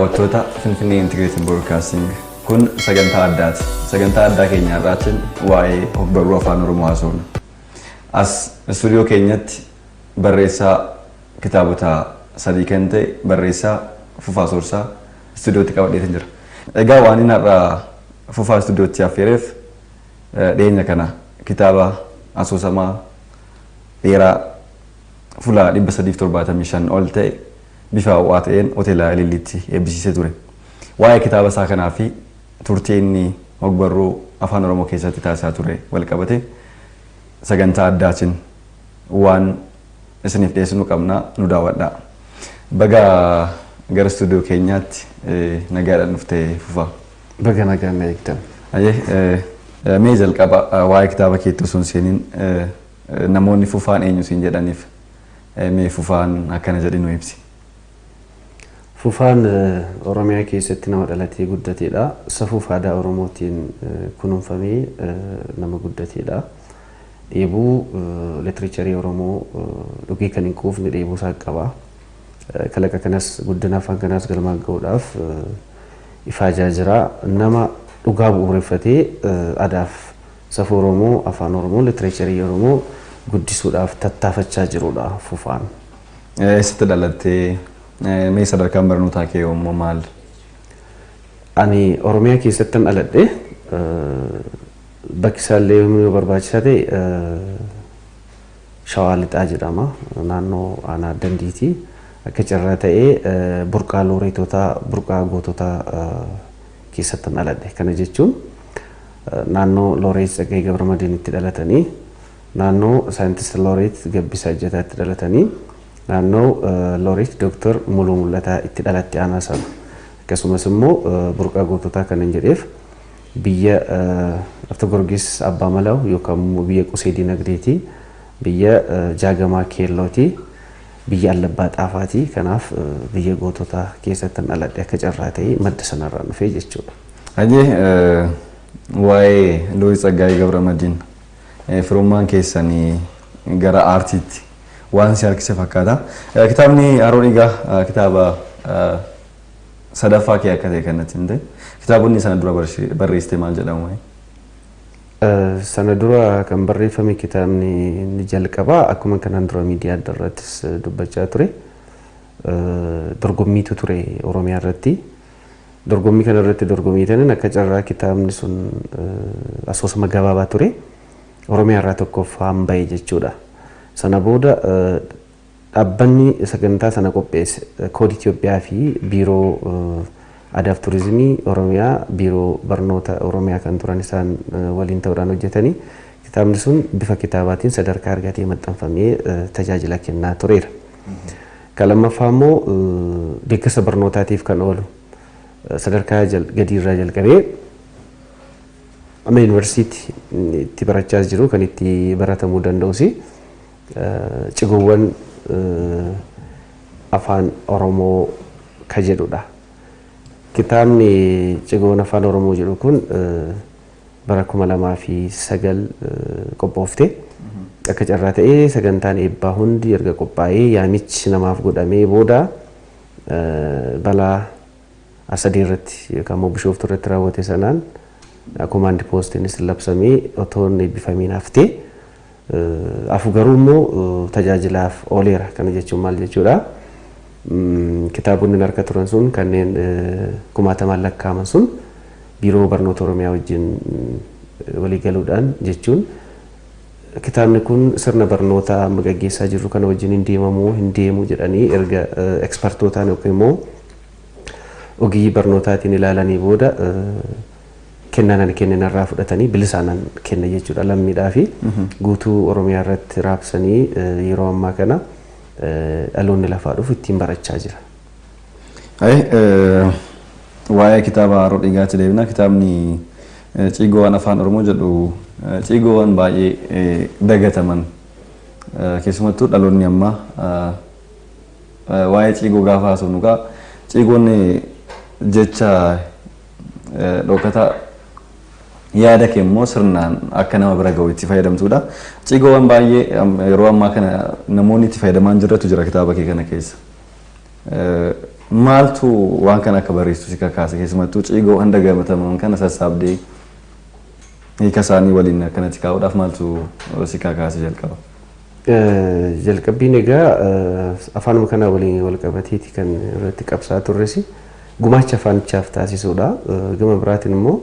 Daawwattoota Finfinnee Integrated Broadcasting, kun sagantaa addaati. Sagantaa addaa keenya irraatiin waa'ee ogbarruu afaan Oromoo haasofna. As istuudiyoo keenyatti barreessaa kitaabota sadii kan ta'e barreessaa Fufaa Soorsaa istuudiyootti qabadheetin jira. Egaa waan inni har'a Fufaa istuudiyootti affeereef dhiyeenya kana kitaaba asoosamaa dheeraa fuula 375 ol ta'e bifa ho'aa ta'een hoteela Ililliitti eebbisiisee ture. Waa'ee kitaaba isaa kanaa fi turtii inni ogbarruu afaan Oromoo keessatti taasisaa ture wal qabate sagantaa addaatiin waan isiniif dhiyeessinu qabna, nu daawwadhaa. Baga gara istuudiyoo keenyaatti nagaadhaan dhuftee, Fufaa. Baga nagaan na eegdan. Ayyee, mee jalqaba waa'ee kitaaba keetti osoo hin seeniin, namoonni Fufaan eenyu siin jedhaniif, mee Fufaan akkana jedhi nu ibsi. Fufaan Oromiyaa keessatti nama dhalatee guddateedha. Safuuf aadaa Oromootiin kunuunfamee nama guddateedha. Dheebuu literature Oromoo dhugee kan hin quufne dheebuu isaa qaba. Kalaqa kanas, guddina afaan kanaas galmaan gahuudhaaf ifaajaa jira. Nama dhugaa bu'uureffatee aadaaf safuu Oromoo, afaan Oromoo, literature Oromoo guddisuudhaaf tattaafachaa jirudha Fufaan. Eessatti dhalattee, mee sadarkaan barnootaa kee immoo maal? Ani Oromiyaa keessattan dhaladhe. Bakki isaallee yoo barbaachisaa ta'e Shawaa Lixaa jedhama. Naannoo aanaa Dandiiti. Akka carraa ta'ee burqaa looreetotaa, burqaa goototaa keessattan dhaladhe. Kana jechuun naannoo Looreet Tsaggaayee Gabramadiin itti dhalatanii, naannoo saayintist Looreet Gabbisaa Ejjetaa itti dhalatanii, naannoo Looreet Dooktar Muluu Mul'ataa itti dhalatte aanaa sana. Akkasumas immoo burqaa goototaa kanan jedheef biyya Abta Gorgis Abbaa Malaw yookaan immoo biyya Qusee Dinagdeeti, biyya Jaagamaa Keellooti, biyya Allabbaa Xaafaati. Kanaaf biyya goototaa keessatti dhaladhe, akka carraa ta'ee madda sanarraa dhufee jechuudha. Ayyee, waa'ee Looreet Tsaggaayee Gabramadiin firummaan keessanii gara aartiitti waan si harkise fakkaata. Kitaabni Haroo Dhiigaa kitaaba sadaffaa kee akka ta'e kan natti himte. Kitaabonni sana dura barreessite maal jedhamu? Sana dura kan barreeffame kitaabni inni jalqabaa, akkuma kanaan dura miidiyaa adda irrattis dubbachaa ture. Dorgommiitu ture Oromiyaa irratti. Dorgommii kana irratti dorgomiitaniin akka carraa kitaabni sun asoosama gabaabaa ture. Oromiyaa irraa tokkoffaan bahe jechuudha. Sana booda dhaabbanni sagantaa sana qopheesse Kood Itoophiyaa fi Biiroo Aadaaf Turizimii Oromiyaa, Biiroo Barnoota Oromiyaa kan turan isaan waliin ta'uudhaan hojjetanii kitaabni sun bifa kitaabaatiin sadarkaa argatee maxxanfamee tajaajila kennaa tureera. Kan lammaffaa immoo deeggarsa barnootaatiif kan oolu sadarkaa gadiirraa jalqabee amma yuunivarsiitii itti barachaa jiru kan itti baratamuu danda'us Cigoowwan Afaan Oromoo ka jedhudha. Kitaabni Cigoowwan Afaan Oromoo jedhu kun bara 2009 qophoofte. Akka carraa ta'ee sagantaan eebbaa hundi erga qophaa'ee, yaamichi namaaf godhamee booda, balaa Arsadee irratti yookaan immoo Bishooftuu irratti raawwate sanaan komaandi poostiinis labsamee otoo hin eebbifamiin haftee. Afu garuu immoo tajaajilaaf ooleera. Kana jechuun maal jechuudha? Kitaabonni harka turan sun, kanneen kumaatamaan lakkaa'aman sun, Biiroo Barnoota Oromiyaa wajjin walii galuudhaan, jechuun kitaabni kun sirna barnoota amma gaggeessaa jirru kana wajjin hin deemamuu hin deemu jedhanii erga ekspertootaan yookiin immoo ogeeyyii barnootaatiin ilaalanii booda, kennaan ani kenninarraa fudhatanii bilisaanan kenna jechuudha lammiidhaa fi guutuu Oromiyaa irratti raabsanii yeroo ammaa kana dhaloonni lafaa dhufu ittiin barachaa jira. Waa'ee kitaaba Haroo Dhiigaatti deebina. Kitaabni Ciigoowwan Afaan Oromoo jedhu ciigoowwan baay'ee dagataman, keessumattuu dhaloonni ammaa waa'ee ciigoo gaafa haasofnu gaa, ciigoon jecha dhokataa yaada kee immoo sirnaan akka nama bira gahu itti fayyadamtuudha. Ciigoowwan baay'ee yeroo ammaa kana namoonni itti fayyadamaa hin jirretu jira kitaaba kee kana keessa. Maaltu waan kana akka barreessitu si kakaase? Keessumattuu ciigoowwan dagataman kana sassaabdee hiika isaanii waliin akkanatti kaa'uudhaaf maaltu si kakaase jalqaba? Jalqabbiin egaa afaanuma kanaa waliin wal qabateeti kan irratti qabsaa turres, gumaacha afaanichaaf taasisuudha. Gama biraatiin immoo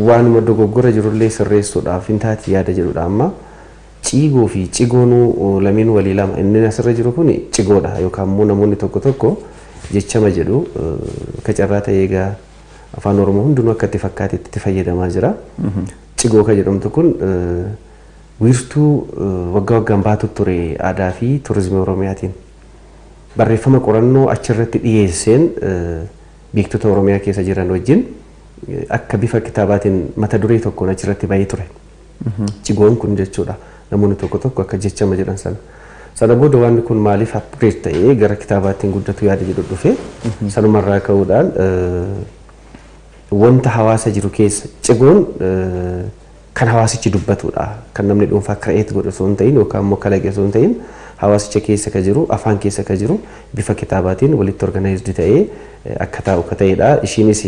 waanuma dogoggora jirullee sirreessuudhaaf hin taati yaada jedhudha. Amma ciigoo fi cigoonuu lameen walii lama. Inni asirra jiru kun cigoodha, yookaan immoo namoonni tokko tokko jechama jedhu. Akka carraa ta'ee egaa Afaan Oromoo hundinuu akka itti fakkaatetti itti fayyadamaa jira. Cigoo kan jedhamtu kun wiirtuu waggaa waggaan baatu ture aadaa fi turizimii Oromiyaatiin. Barreeffama qorannoo achirratti dhiyeesseen beektota Oromiyaa keessa jiran wajjin akka bifa kitaabaatiin mata duree tokkoon achirratti bahee ture. Cigoon kun jechuudha. Namoonni tokko tokko akka jechama jedhan sana. Sana booda waan kun maaliif upgrade ta'ee gara kitaabaattiin guddatu yaada jedhu dhufe. Sanumarraa ka'uudhaan wanta hawaasa jiru keessa cigoon kan hawaasichi dubbatudha. Kan namni dhuunfaa create godhu osoo hin ta'in yookaan immoo kalaqe osoo hin ta'in, hawaasicha keessa ka jiru, afaan keessa ka jiru bifa kitaabaatiin walitti organized ta'ee akka taa'u ka ta'edha. Ishiinis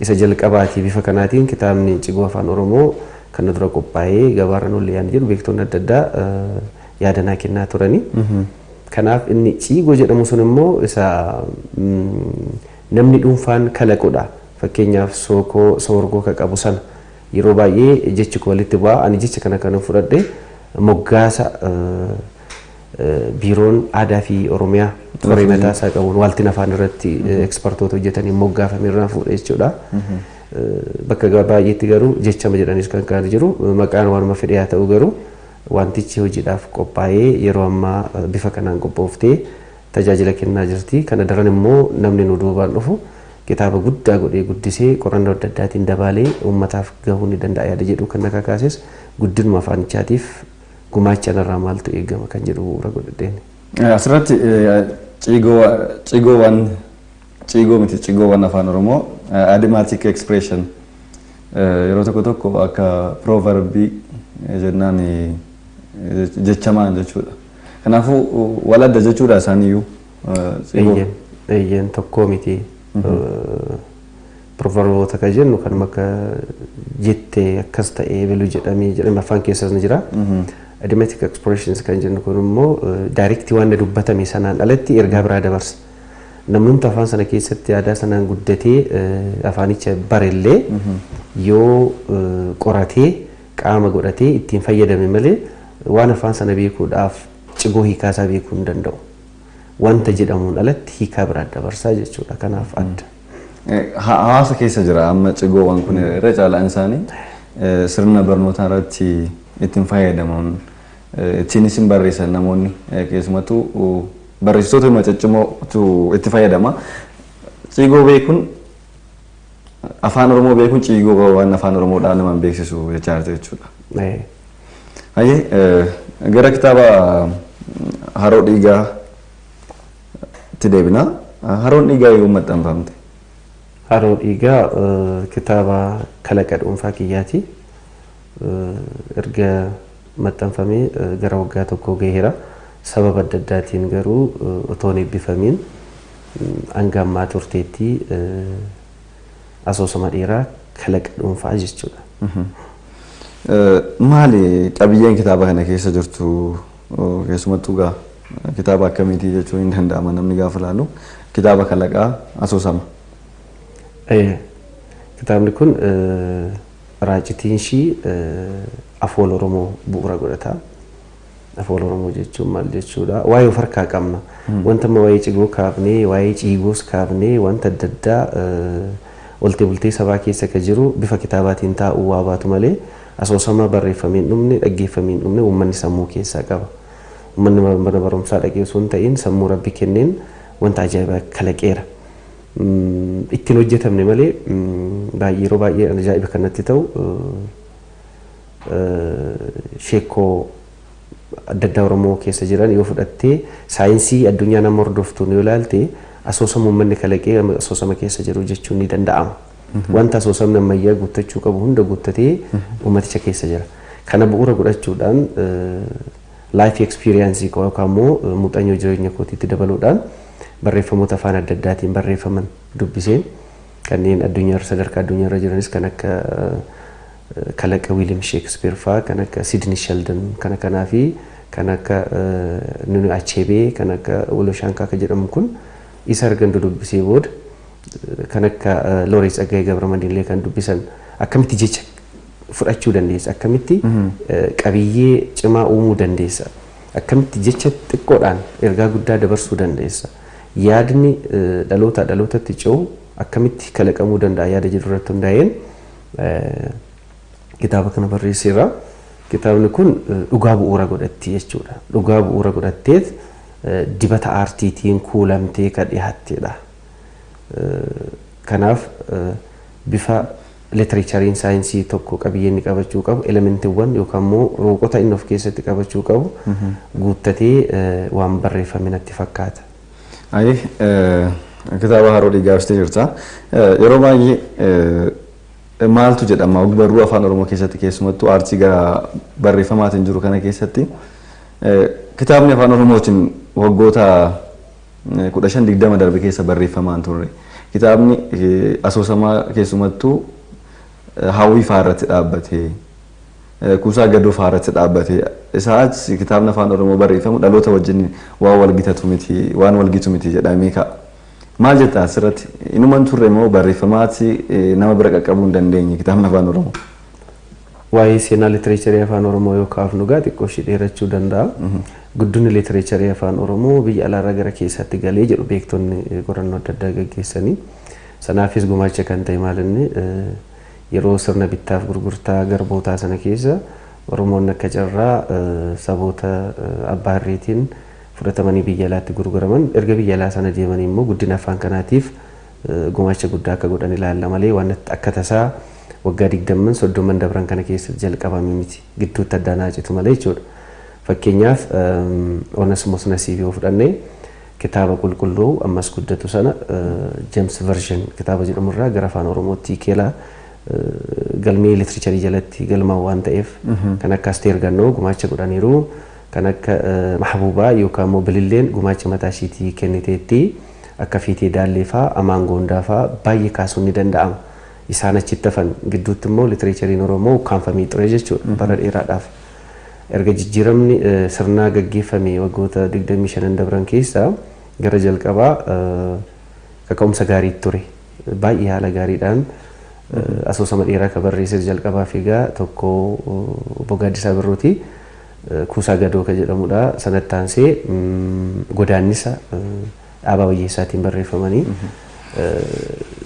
isa jalqabaati bifa kanaatiin kitaabni cigoo Afaan Oromoo kan dura qophaa'ee gabaarra nollee yaada jedhu beektonni adda addaa yaadanaa kennaa turani. Kanaaf inni ciigoo jedhamu sun immoo isa namni dhuunfaan kalaqudha. Fakkeenyaaf sookoo soorgoo ka qabu sana yeroo baay'ee jechi kun walitti bu'a. Ani jecha kana kan fudhadhe moggaasa biiroon aadaa fi Oromiyaa qoree mataa isaa qabuun waaltiin afaan irratti ekspertoota hojjetanii moggaafame irraa fuudhe jechuudha. Bakka baay'eetti garuu jechama jedhanis kan kaan jiru. Maqaan waanuma fedhe haa ta'u, garuu wantichi hojiidhaaf qophaa'ee yeroo ammaa bifa kanaan qophooftee tajaajila kennaa jirti. Kana daran immoo namni nu duubaan dhufu kitaaba guddaa godhee guddisee qorannoo adda addaatiin dabaalee uummataaf gahuu ni danda'a yaada jedhu kan na kakaases guddinuma afaanichaatiif gumaacha narraa maaltu eegama kan jedhu bu'uura godhadheen. Asirratti ciigoowwan, ciigoo miti, cigoowwan Afaan Oromoo, idiomatic expression, yeroo tokko tokko akka proverbii jennaan jechamaan jechuudha. Kanaafuu wal adda jechuudha isaaniiyyuu. Eeyyeen, tokkoo miti. Proverboota kan jennu kan akka jettee akkas ta'ee bilu jedhamee jedhame afaan keessas ni jira. Idiomatic expressions kan jennu kun immoo direct waan dubbatame sanaan alatti ergaa biraa dabarsa. Namni hundi afaan sana keessatti aadaa sanaan guddatee afaanicha barellee yoo qoratee qaama godhatee ittiin fayyadame malee waan afaan sana beekuudhaaf cigoo hiikaasaa beekuu hin danda'u. Wanta jedhamuun alatti hiikaa biraa dabarsaa jechuudha. Kanaaf adda. Hawaasa keessa jira amma cigoowwan kun irra caalaan isaanii sirna barnootaa irratti ittiin fayyadaman, ittiin isin barreessan namoonni, keessumattuu barreessitoota ciccimootu itti fayyadama. Cigoo beekuun, Afaan Oromoo beekuun ciigoowwan Afaan Oromoodhaan nama beeksisu jechaa jirtu jechuudha. Hayyee, gara kitaaba Haroo Dhiigaa itti deebina. Haroon Dhiigaa yoom maxxanfamte? Haroo Dhiigaa kitaaba kalaqa dhuunfaa kiyyaati. Erga maxxanfamee gara waggaa tokko gaheera. Sababa adda addaatiin garuu otoo hin eebbifamiin hanga ammaa turteetti. Asoosama dheeraa kalaqa dhuunfaa jechuudha. Maali qabiyyeen kitaaba kana keessa jirtu? Keessumattuu gaa kitaaba akkamiitii jechuun hin danda'ama namni gaafa ilaalu, kitaaba kalaqaa asoosama? Kitaabni kun raacitiin ishii afoola Oromoo bu'uura godhata. Afoola Oromoo jechuun maal jechuudha? Waa'ee of harkaa qabna. Wanta amma waa'ee cigoo kaafnee, waa'ee ciigoos kaafnee, wanta adda addaa oltee bultee sabaa keessa kan jiru bifa kitaabaatiin taa'uu waa baatu malee asoosama barreeffamee hin dhumne, dhaggeeffamee hin dhumne uummanni sammuu keessaa qaba. Uummanni mana barumsaa dhaqee osoo hin ta'in sammuu Rabbi kenneen wanta ajaa'ibaa kalaqeera. Ittiin hojjetamne malee baay'ee, yeroo baay'ee ajaa'iba kanatti ta'u sheekoo adda addaa Oromoo keessa jiran yoo fudhattee, saayinsii addunyaa nama hordoftuun yoo ilaalte, asoosama uummanni kalaqee asoosama keessa jiru jechuun ni danda'ama. Wanta asoosamni ammayyaa guuttachuu qabu hunda guuttatee uummaticha keessa jira. Kana bu'uura godhachuudhaan life experience yookaan immoo muuxannoo jireenya kootiitti dabaluudhaan Barreeffamoota afaan adda addaatiin barreeffaman dubbiseen kanneen addunyaarra sadarkaa addunyaarra jiranis kan akka kalaqa William Shakespeare fa'aa, kan akka Sidney Sheldon kana kanaa fi kan akka Nunu Achebe, kan akka Wole Soyinka kan jedhamu kun isa argan dubbisee booda, kan akka Looreet Tsaggaayee Gabramadiin illee kan dubbisan, akkamitti jecha fudhachuu dandeessa, akkamitti qabiyyee cimaa uumuu dandeessa, akkamitti jecha xiqqoodhaan ergaa guddaa dabarsuu dandeessa, yaadni dhalootaa dhalootatti ce'u akkamitti kalaqamuu danda'a yaada jedhu irratti hundaa'een kitaaba kana barreesseera. Kitaabni kun dhugaa bu'uura godhatti jechuudha. Dhugaa bu'uura godhatteet dibata aartiitiin kuulamtee kan dhiyaattedha. Kanaaf bifa literatureiin saayinsii tokko qabiyyee inni qabachuu qabu, elementiiwwan yookaan immoo rooqota inni of keessatti qabachuu qabu guuttatee waan barreeffame natti fakkaata. Ayi, kitaaba Haroo Dhiigaa ibsitee jirta. Yeroo baay'ee maaltu jedhama, ogbarruu Afaan Oromoo keessatti, keessumattuu aartii gara barreeffamaatiin jiru kana keessatti, kitaabni Afaan Oromootiin waggoota 15 20 darbe keessa barreeffamaan turre. Kitaabni asoosamaa keessumattuu Hawwii fa'aa irratti dhaabbatee, Kuusaa Gadoo fa'aa irratti dhaabbatee, isaa achi kitaabni Afaan Oromoo barreeffamu dhaloota wajjin waan wal gitatu miti, waan wal gitu miti jedhamee ka'a. Maal jetta asirratti? Inuman turre moo barreeffamaatti nama bira qaqqabuu hin dandeenye kitaabni Afaan Oromoo? Waa'ee seenaa literatureii Afaan Oromoo yoo kaafnu gaa xiqqoo ishee dheerachuu danda'a. Guddinni literatureii Afaan Oromoo biyya alaarraa gara keessaatti galee jedhu beektonni qorannoo adda addaa gaggeessanii. Sanaafis gumaacha kan ta'e maal, inni yeroo sirna bittaaf gurgurtaa garbootaa sana keessa Oromoonni akka carraa saboota abbaa irreetiin fudhatamanii biyya alaatti gurguraman, erga biyya alaa sana deemanii immoo guddina afaan kanaatiif gumaacha guddaa akka godhan ilaalla malee waan akka tasaa waggaa 20 30n dabran kana keessatti jalqabame miti, gidduutti addaan haacitu malee jechuudha. Fakkeenyaaf, Onesmos Nasiib yoo fudhanne, kitaaba qulqulluu ammas guddatu sana James Version kitaaba jedhamurraa gara Afaan Oromootti hiikeela, galmee literatureii jalatti galmaa waan ta'eef. Kan akka Asteer Gannoo gumaacha godhaniiru. Kan akka Mahbuubaa yookaan immoo Bililleen gumaacha mataa ishiitii kenniteetti. Akka Fiitee Daallee fa'aa, Amaan Goondaa fa'aa baay'ee kaasuun ni danda'ama. Isaan achitti hafan gidduutti immoo literatureiin Oromoo ukkaanfamee ture jechuudha bara dheeraadhaaf. Erga jijjiiramni sirnaa gaggeeffame waggoota 25 dabran keessaa gara jalqabaa kaka'umsa gaarii ture. Baay'ee haala gaariidhaan asoosama dheeraa kan barreesse jalqabaa fi egaa tokko obbo Gaaddisaa Birruuti. Kuusaa Gadoo kan jedhamudha. Sanatti aansee Godaannisa Dhaabaa Wayyeessaatiin barreeffamanii.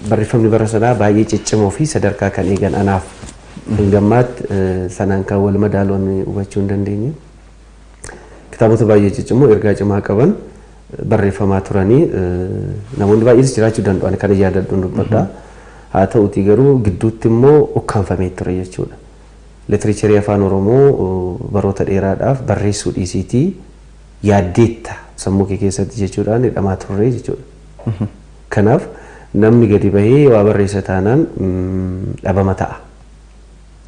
Barreeffamni bara sanaa baay'ee ciccimoo fi sadarkaa kan eegan, anaaf hangammaatti sanaan kan wal madaalu hubachuu hin dandeenye. Kitaabota baay'ee ciccimoo ergaa cimaa qaban barreeffamaa turanii namoonni baay'eenis jiraachuu danda'u, ani kana yaadadhuun dubbadha. Haa ta'utii garuu gidduutti immoo ukkaanfamee ture jechuudha. Literatureii Afaan Oromoo baroota dheeraadhaaf barreessuu dhiisiitii yaaddeetta sammuu kee keessatti jechuudhaan hidhamaa turre jechuudha. Kanaaf namni gadi bahee waa barreessa taanaan dhabama ta'a.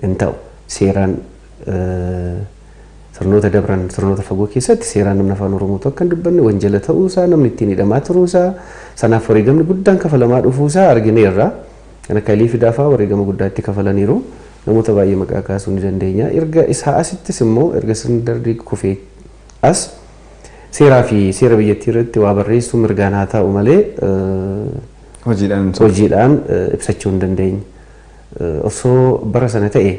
Hin ta'u, seeraan sirnoota dabran, sirnoota fagoo keessatti seeraan namni Afaan Oromoo akka hin dubbanne wanjala ta'uusaa, namni ittiin hidhamaa turuusaa, sanaaf wareegamni guddaan kafalamaa dhufuusaa argineerra. Kan akka Alii Fidaa fa'aa wareegama guddaa itti kafalaniiru. Namoota baay'ee maqaa kaasuu ni dandeenya. Erga isaa asittis immoo, erga sirni Dargii kufee as, seeraa fi seera biyyattii irratti waa barreessuu mirgaan haa ta'u malee hojiidhaan hojiidhaan ibsachuu hin dandeenye. Osoo bara sana ta'e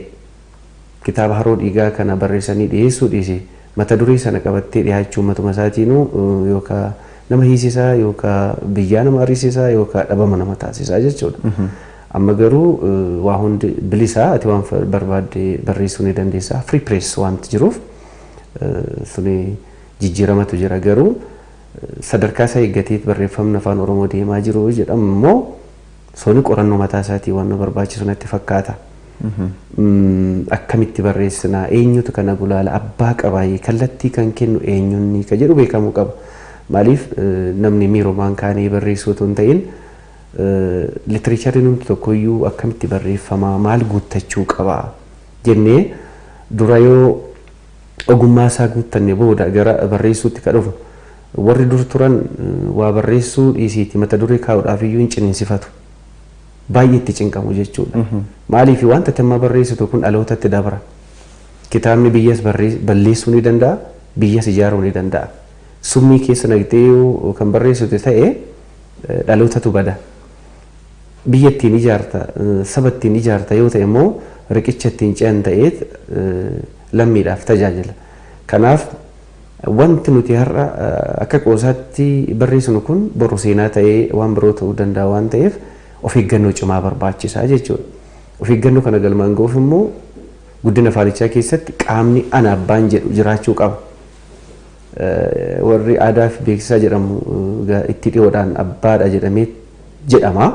kitaaba Haroo Dhiigaa kana barreessanii dhiyeessuu dhiise, mata duree sana qabattee dhiyaachuu matuma isaatiinuu yookaan nama hiisisaa, yookaan biyyaa nama ariisisaa, yookaan dhabama nama taasisaa jechuudha. Amma garuu waa hundi bilisaa, ati waan barbaadde barreessuu ni dandeessa. Free press wanti jiruuf suni jijjiiramatu jira, garuu sadarkaa isaa eeggatee barreeffamni Afaan Oromoo deemaa jiru jedhamu immoo suni qorannoo mataa isaatii waan nu barbaachisu natti fakkaata. Akkamitti barreessinaa, eenyutu kana gulaala, abbaa qabaayee kallattii kan kennu eenyunni ka jedhu beekamuu qaba. Maaliif, namni miirumaan kaanee barreessuu otoo hin ta'in, literatureiin hundi tokkoyyuu akkamitti barreeffamaa, maal guuttachuu qaba jennee dura yoo ogummaa isaa guuttanne booda gara barreessuutti ka dhufu Warri dur turan waa barreessuu dhiisiiti mata duree kaa'uudhaaf iyyuu hin ciniinsifatu. Baay'ee itti cinqamu jechuudha. Maaliif wanta amma barreessitu kun dhalootatti dabra. Kitaabni biyyas balleessuu ni danda'a, biyyas ijaaruu ni danda'a. Summii keessa naqxee yoo kan barreessitu ta'e dhalootatu bada. Biyya ittiin ijaarta, saba ittiin ijaarta yoo ta'e immoo riqicha ittiin ce'an ta'eet lammiidhaaf tajaajila. Kanaaf wanti nuti har'a akka qoosaatti barreessinu kun boru seenaa ta'ee waan biroo ta'uu danda'a waan ta'eef of eeggannoo cimaa barbaachisaa jechuudha. Of eeggannoo kana galmaan ga'uuf immoo guddina afaanichaa keessatti qaamni ana abbaan jedhu jiraachuu qaba. Warri aadaa fi beeksisaa jedhamu itti dhiyoodhaan abbaadha jedhamee jedhama.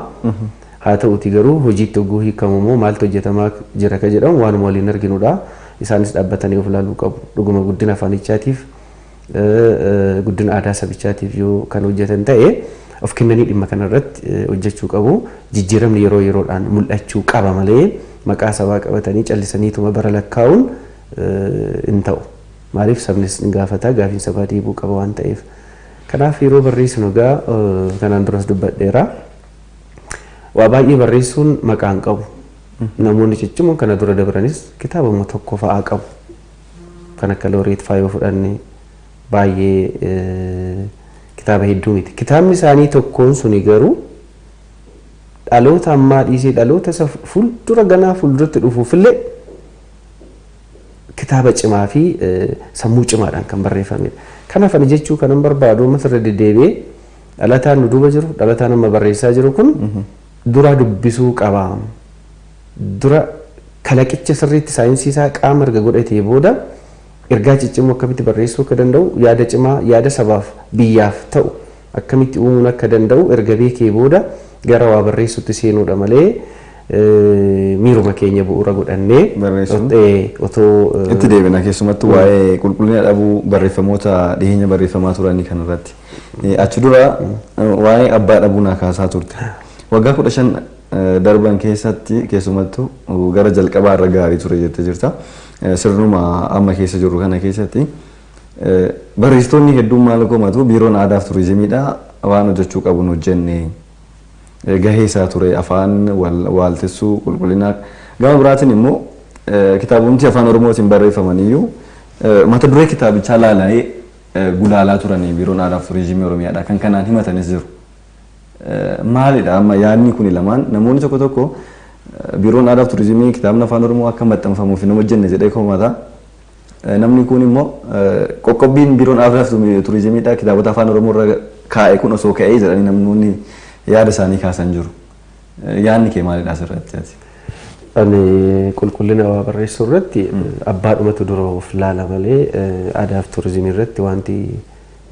Haa ta'uti garuu hojiitti hogguu hiikamu immoo maaltu hojjetamaa jira ka jedhamu waanuma waliin arginudha. Isaanis dhaabbatanii of ilaaluu qabu. Dhuguma guddina afaanichaatiif guddina aadaa sabichaatiif yoo kan hojjetan ta'e of kennanii dhimma kanarratti hojjechuu qabu. Jijjiiramni yeroo yeroodhaan mul'achuu qaba malee maqaa sabaa qabatanii callisaniituma bara lakkaa'uun hin ta'u. Maaliif sabnis ni gaafata, gaafiin sabaa deebi'uu qaba waan ta'eef. Kanaaf yeroo barreessinu egaa kanaan duras dubbadheera. Waa baay'ee barreessuun maqaa hin qabu. Namoonni ciccimoon kana dura dabranis kitaabuma tokko fa'aa qabu. Kan akka Looreet fa'aa yoo fudhanne baay'ee kitaaba hedduu miti. Kitaabni isaanii tokkoon suni garuu dhaloota ammaa dhiisee dhaloota isa fuuldura ganaa fuulduratti dhufuufillee kitaaba cimaa fi sammuu cimaadhaan kan barreeffamedha. Kanaaf ani jechuu kanan barbaadu ammas irra deddeebi'ee dhalataan nu duuba jiru, dhalataan amma barreessaa jiru kun dura dubbisuu qaba. Dura kalaqicha sirriitti saayinsii isaa qaama erga godhatee booda ergaa ciccimoo akkamitti barreessuu akka danda'u, yaada cimaa, yaada sabaaf biyyaaf ta'u akkamitti uumuun akka danda'u erga beekee booda gara waa barreessuutti seenuudha malee miiruma keenya bu'uura godhannee otoo itti deebina keessumattuu waa'ee qulqullina dhabuu barreeffamoota dhiyeenya barreeffamaa turanii kanarratti. Achi dura waa'ee abbaa dhabuu naa kaasaa turte. Waggaa 15 darban keessatti keessumattuu gara jalqabaa irra gaarii ture jettee jirta. Sirnuma amma keessa jirru kana keessatti barreessitoonni hedduun maal komatu biiroon aadaa fi turizimiidha waan hojjechuu qabu hin hojjenne. Gahee isaa ture afaan waaltessuu qulqullina gama biraatiin immoo kitaabonni afaan Oromootiin barreeffamaniyyuu mata duree kitaabichaa laala'ee gulaalaa turanii biiroon aadaa fi turizimii Oromiyaadha kan kanaan himatanis jiru. Maalidha amma yaadni kuni lamaan namoonni tokko tokko biiroon aadaa fi turizimii kitaabni afaan Oromoo akka maxxanfamuuf hin hojjenne jedhee komata. Namni kun immoo qoqqobbiin biiroon aadaa fi turizimiidha kitaabota afaan Oromoo irra kaa'e kun osoo ka'ee jedhanii namoonni yaada isaanii kaasan jiru. Yaadni kee maalidha asirratti ati? Ani qulqullina waa barreessuu irratti abbaadhumatu dura of laala malee aadaa fi turizimii irratti wanti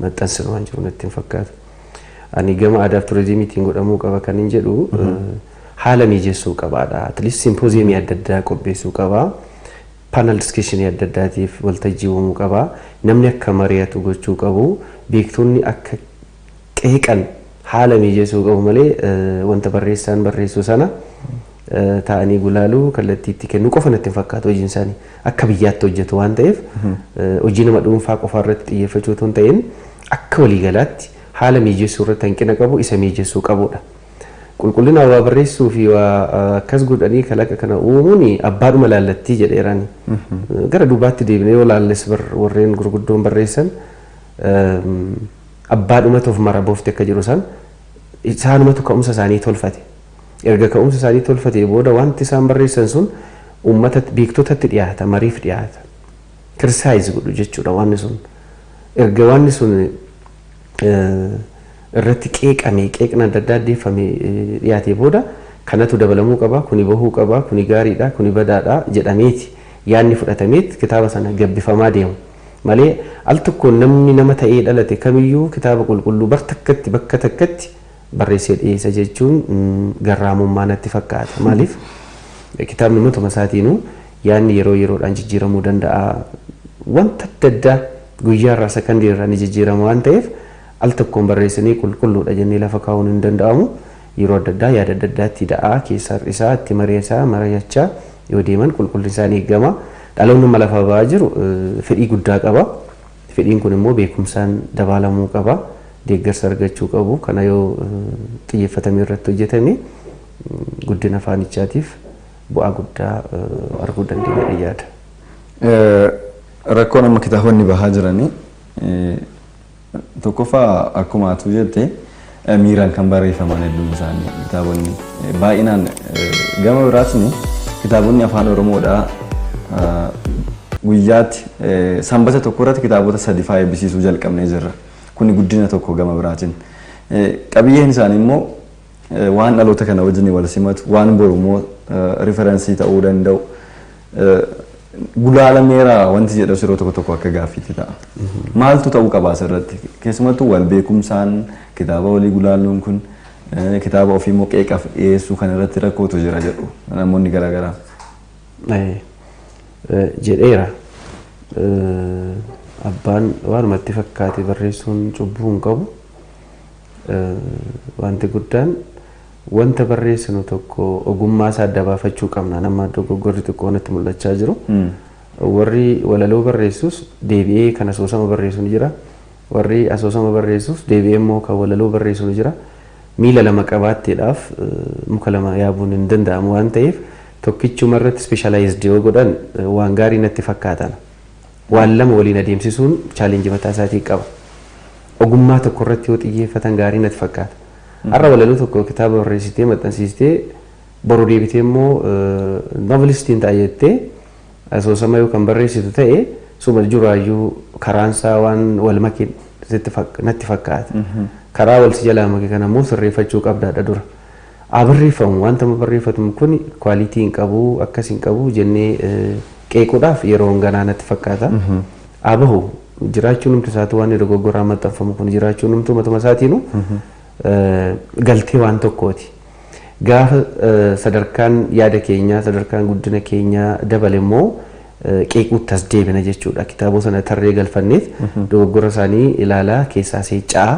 maxxansinu waan jiru natti hin fakkaatu. Ani gama aadaa fi turizimiitiin godhamuu qaba kan hin jedhu haala mijeessuu qabaadha. At least simpooziyemii adda addaa qopheessuu qaba. Panel discussionii adda addaatiif waltajjii uumuu qaba. Namni akka mari'atu gochuu qabu. Beektonni akka qeeqan haala mijeessuu qabu malee wanta barreessaan barreessu sana taa'anii gulaaluu kallattii itti kennuu qofa natti hin fakkaatu hojiin isaanii akka biyyaatti hojjetu waan ta'eef hojii nama dhuunfaa qofa irratti xiyyeeffachuu otoo hin ta'in akka waliigalaatti haala mijeessuu irratti hanqina qabu isa mijeessuu qabudha. Qulqullina waa barreessuu fi waa akkas godhanii kalaqa kana uumuun abbaadhuma laallattii jedheerani. Gara duubaatti deebinee yoo laalles warreen gurguddoon barreessan abbaadhumatu of mara boofte akka jiru san isaanumatu ka'umsa isaanii tolfate. Erga ka'umsa isaanii tolfatee booda wanti isaan barreessan sun uummata beektotatti dhiyaata, mariif dhiyaata. Criticize godhu jechuudha wanni sun. Erga wanni sun irratti qeeqamee qeeqna adda addaa addeeffamee dhiyaatee booda kanatu dabalamuu qaba, kuni bahuu qaba, kuni gaariidha, kuni badaadha jedhameeti yaadni fudhatameet kitaaba sana gabbifamaa deemu. Malee al tokkoon namni nama ta'ee dhalate kamiyyuu kitaaba qulqulluu bar takkatti bakka takkatti barreessee dhiyeessa jechuun garraamummaa natti fakkaata. Maaliif kitaabni matuma isaatiinuu yaadni yeroo yeroodhaan jijjiiramuu danda'a. Wanta adda addaa guyyaa irraa sakandii irraa ni jijjiirama waan ta'eef al tokkoon barreessanii qulqulluudha jennee lafa kaa'uun hin danda'amu. Yeroo adda addaa yaada adda addaatti da'aa keessaa hir'isaa itti mari'achaa mari'achaa yoo deeman qulqullinni isaanii eegama. Dhaloonni amma lafa ba'aa jiru fedhii guddaa qaba. Fedhiin kun immoo beekumsaan dabaalamuu qaba. Deeggarsa argachuu qabu. Kana yoo xiyyeeffatamee irratti hojjetame guddina afaanichaatiif bu'aa guddaa arguu dandeenya yaada. Rakkoon amma kitaabonni bahaa jiranii tokkoffaa akkuma atu jette miiraan kan barreeffaman hedduun isaanii kitaabonni baay'inaan gama biraatiin kitaabonni afaan Oromoodhaa guyyaatti sanbata tokko irratti kitaabota 3 fa'aa eebbisiisuu jalqabnee jirra. Kuni guddina tokko gama biraatiin. Qabiyyeen isaanii immoo waan dhaloota kana wajjin wal simatu, waan boru immoo reference ta'uu danda'u. Gulaalameera wanti jedhu yeroo tokko tokko akka gaaffiitti ta'a. Maaltu ta'uu qaba asirratti? Keessumattuu wal beekumsaan kitaaba walii gulaaluun kun kitaaba ofii immoo qeeqaaf dhiyeessuu kan irratti rakkootu jira jedhu namoonni garaagaraa. Jedheera. Abbaan waanumatti fakkaate barreessuun cubbuu hin qabu. Wanti guddaan wanta barreessinu tokko ogummaa isaa adda baafachuu qabna. Nama dogoggorri xiqqoo natti mul'achaa jiru. Warri walaloo barreessus deebi'ee kan asoosama barreessu ni jira. Warri asoosama barreessus deebi'ee immoo kan walaloo barreessu ni jira. Miila lama qabaatteedhaaf muka lama yaabuun hin danda'amu waan ta'eef tokkichuma irratti specialized yoo godhan waan gaarii natti fakkaatan. Waan lama waliin adeemsisuun challenge mataa isaatii qaba. Ogummaa tokko irratti yoo xiyyeeffatan gaarii natti fakkaata. Har'a walaloo tokko kitaaba barreessitee maxxansiistee boru deebitee immoo novelistiin ta'a jettee asoosama yoo kan barreessitu ta'e suma jiraayyuu karaansaa waan wal make natti fakkaata. Karaa wal si jalaa make kana immoo sirreeffachuu qabdaadha dura. Haa barreeffamu, wanta barreeffatamu kun quality hin qabu, akkas hin qabu jennee qeequudhaaf yeroo ganaa natti fakkaata. Haa bahu, jiraachuun numti isaatu waan dogoggoraan maxxanfamu kun jiraachuun numtu matuma isaatiinu galtee waan tokkooti. Gaafa sadarkaan yaada keenyaa, sadarkaan guddina keenyaa dabale immoo qeequutti as deebina jechuudha. Kitaabota sana tarree galfanneet dogoggora isaanii ilaalaa keessaa seeccaa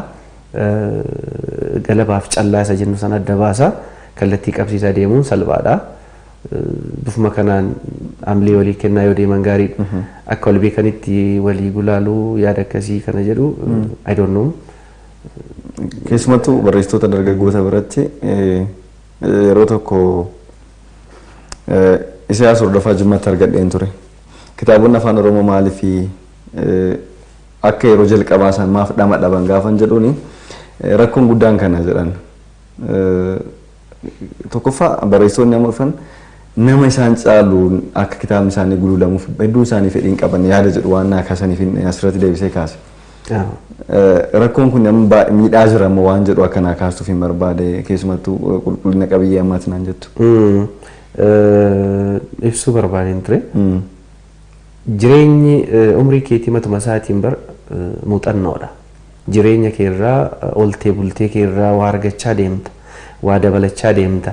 galabaaf callaa isa jennu sana adda baasaa kallattii qabsiisaa deemuun salphaadha. Bifuma kanaan amlee walii kennaa yoo deeman gaariidha. Akka wal beekanitti walii gulaaluu yaada akkasii kana jedhu I don't know. Keessumattuu barreessitoota dargaggoota biratti yeroo tokko Isayaas Hordofaa Jimmatti argadheen ture. Kitaabonni afaan Oromoo maaliif akka yeroo jalqabaa isaan maaf dhama dhaban gaafan jedhuuni rakkoon guddaan kana jedhan. Tokkoffaa barreessitoonni amma dhufan nama isaan caalu akka kitaabni isaanii gululamuuf hedduun isaanii fedhiin qaban yaada jedhu waan naa kaasaniif asirratti deebisee kaase. Rakkoon kun amma miidhaa jira ammoo waan jedhu akka naa kaastuuf hin barbaade, keessumattuu qulqullina qabiyyee ammaati naan jettu. Ibsuu barbaadeen ture. Jireenyi umrii keetii matuma isaatiin bar muuxannoodha. Jireenya keerraa, oltee bultee keerraa waa argachaa deemta. Waa dabalachaa deemta.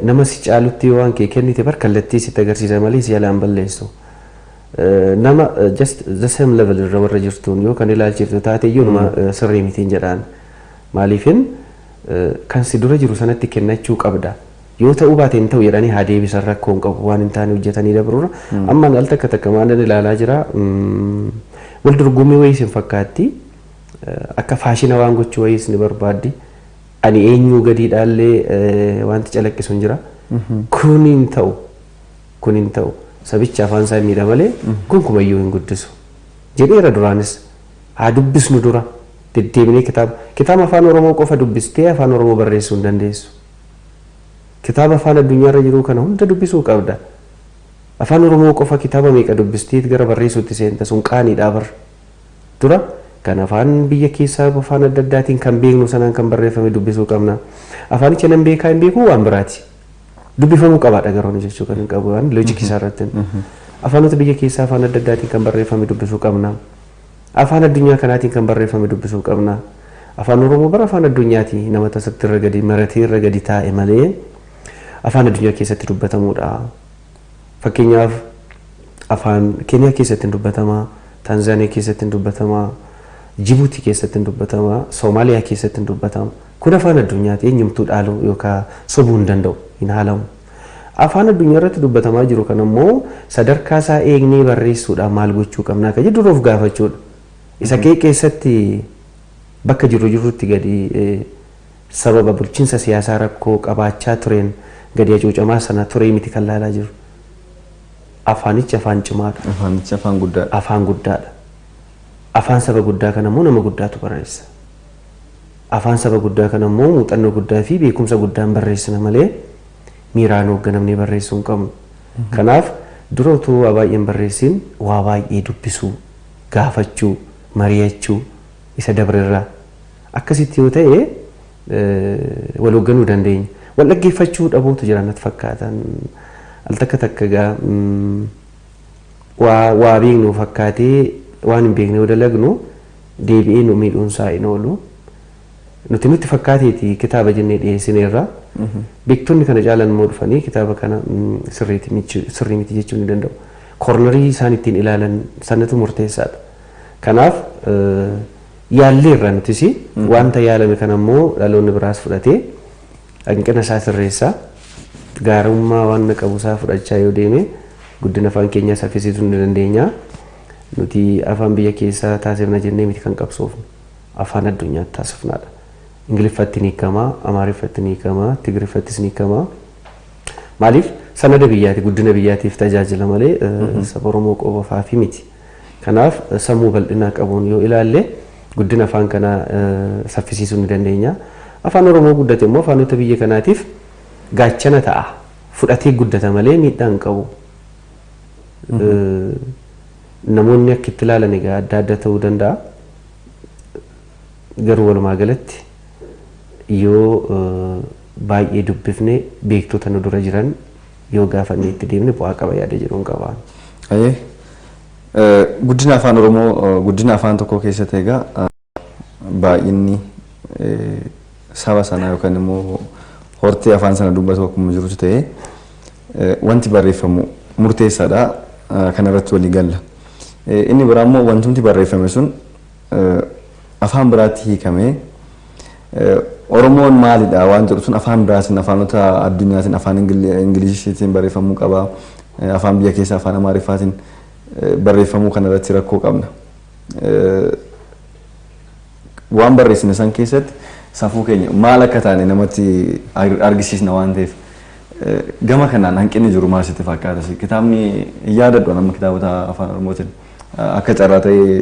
Nama si caalutti yoo waan kee kennite bar kallattii sitti agarsiisa malee si jalaan balleessu. Nama just the same level irra warra jirtuun yoo kan ilaalchiftu taate iyyuu nama sirrii mitiin jedhaan. Maaliifin kan si dura jiru sanatti kennachuu qabda. Yoo ta'uu baate hin ta'u jedhanii haa deebisan, rakkoo hin qabu, waan hin taane hojjetanii dabruura. Amma al takka takka maalan ilaalaa jira, wal dorgommii wayiis hin fakkaatti, akka faashina waan gochuu wayiis ni barbaaddi. Ani eenyuu gadiidhaallee wanti calaqqisu hin jira. Kun hin ta'u, kun hin ta'u, sabicha afaan isaa miidha malee gonkumayyuu hin guddisu. Jedheera duraanis, haa dubbisnu dura deddeebinee kitaaba. Kitaaba afaan Oromoo qofa dubbistee afaan Oromoo barreessuu hin dandeessu. Kitaaba afaan addunyaarra jiru kana hunda dubbisuu qabda. Afaan Oromoo qofa kitaaba meeqa dubbistee gara barreessuutti seenta, sun qaaniidha bar. Dura kan afaan biyya keessaa afaan adda addaatiin kan beeknu sanaan kan barreeffame dubbisuu qabna. Afaanicha nan beekaa hin beeku waan biraati. Dubbifamuu qabaadha garuu jechuu kan hin qabu waan logic isaa irratti. Afaanota biyya keessaa afaan adda addaatiin kan barreeffame dubbisuu qabna. Afaan addunyaa kanaatiin kan barreeffame dubbisuu qabna. Afaan Oromoo bara afaan addunyaati, nama tasatti irra gadi maratee irra gadi taa'e malee afaan addunyaa keessatti dubbatamuudha. Fakkeenyaaf afaan Keeniyaa keessatti hin dubbatama, Taanzaaniyaa keessatti hin dubbatama, Jibuutii keessatti hin dubbatama, Soomaaliyaa keessatti hin dubbatama. Kun afaan addunyaati, eenyumtuu dhaaluu yookaan sobuu hin danda'u, hin haalamu. Afaan addunyaa irratti dubbatamaa jiru kan immoo sadarkaa isaa eegnee barreessuudhaan maal gochuu qabnaa kan jedhu of gaafachuudha. Isa kee keessatti bakka jiru jirutti gadi sababa bulchiinsa siyaasaa rakkoo qabaachaa tureen gadi hacuucamaa sana turee miti kan laalaa jiru. Afaanichi afaan cimaadha. Afaanichi afaan guddaadha. Afaan guddaadha. Afaan saba guddaa kana immoo nama guddaatu barreessa. Afaan saba guddaa kana immoo muuxannoo guddaa fi beekumsa guddaan barreessina malee miiraan hoogganamnee barreessuu hin qabnu. Kanaaf dura utuu waa baay'een barreessin waa baay'ee dubbisuu, gaafachuu, mari'achuu isa dabarerraa akkasitti yoo ta'e wal hoogganuu dandeenya. Wal dhaggeeffachuu dhabuutu jira natti fakkaatan. Al takka takka egaa waa beeknu fakkaatee waan hin beekne yoo dalagnu deebi'ee nu miidhuun isaa hin oolu. Nuti nutti fakkaateeti kitaaba jennee dhiyeessineerra. Beektonni kana caalan immoo dhufanii kitaaba kana sirrii miti jechuu ni danda'u. Cornerii isaan ittiin ilaalan sanatu murteessaadha. Kanaaf yaalleerra nutis wanta yaalame kana immoo dhaloonni biraas fudhatee hanqina isaa sirreessaa gaarummaa waan qabu isaa fudhachaa yoo deeme guddina afaan keenyaa saffisiisuu ni dandeenya. Nuti afaan biyya keessaa taasifna jennee miti kan qabsoofnu, afaan addunyaatti taasifnaadha. Ingiliffatti ni hiikamaa, Amaariffatti ni hiikamaa, Tigiriffattis ni hiikamaa. Maaliif sanada biyyaati, guddina biyyaatiif tajaajila malee saba Oromoo qofaafi miti. Kanaaf sammuu bal'inaa qabuun yoo ilaalle guddina afaan kanaa saffisiisuu ni dandeenya. Afaan Oromoo guddate immoo afaanota biyya kanaatiif gaachana ta'a. Fudhatee guddata malee miidhaa hin qabu. Namoonni akka itti ilaalan egaa adda adda ta'uu danda'a. Garuu walumaa galatti yoo baay'ee dubbifne, beektota nu dura jiran yoo gaafannee itti deemne bu'aa qaba yaada jedhuun qaba. Guddina afaan Oromoo, guddina afaan tokkoo keessatti egaa baay'inni saba sanaa yookaan immoo hortee afaan sana dubbatu akkuma jirutu ta'ee, wanti barreeffamu murteessaadha. Kanarratti walii galla. Inni biraa immoo wantumti barreeffame sun afaan biraatti hiikamee Oromoon maalidha waan jedhu sun afaan biraatiin, afaanota addunyaatiin, afaan Ingiliishiitiin barreeffamuu qaba. Afaan biyya keessaa afaan Amaariffaatiin barreeffamuu kanarratti rakkoo qabna. Waan barreessine san keessatti safuu keenya maal akka taane namatti argisiisna waan ta'eef, gama kanaan hanqinni jiru maal sitti fakkaata? Kitaabni hin yaadadhu, nama kitaabota afaan Oromootiin akka carraa ta'ee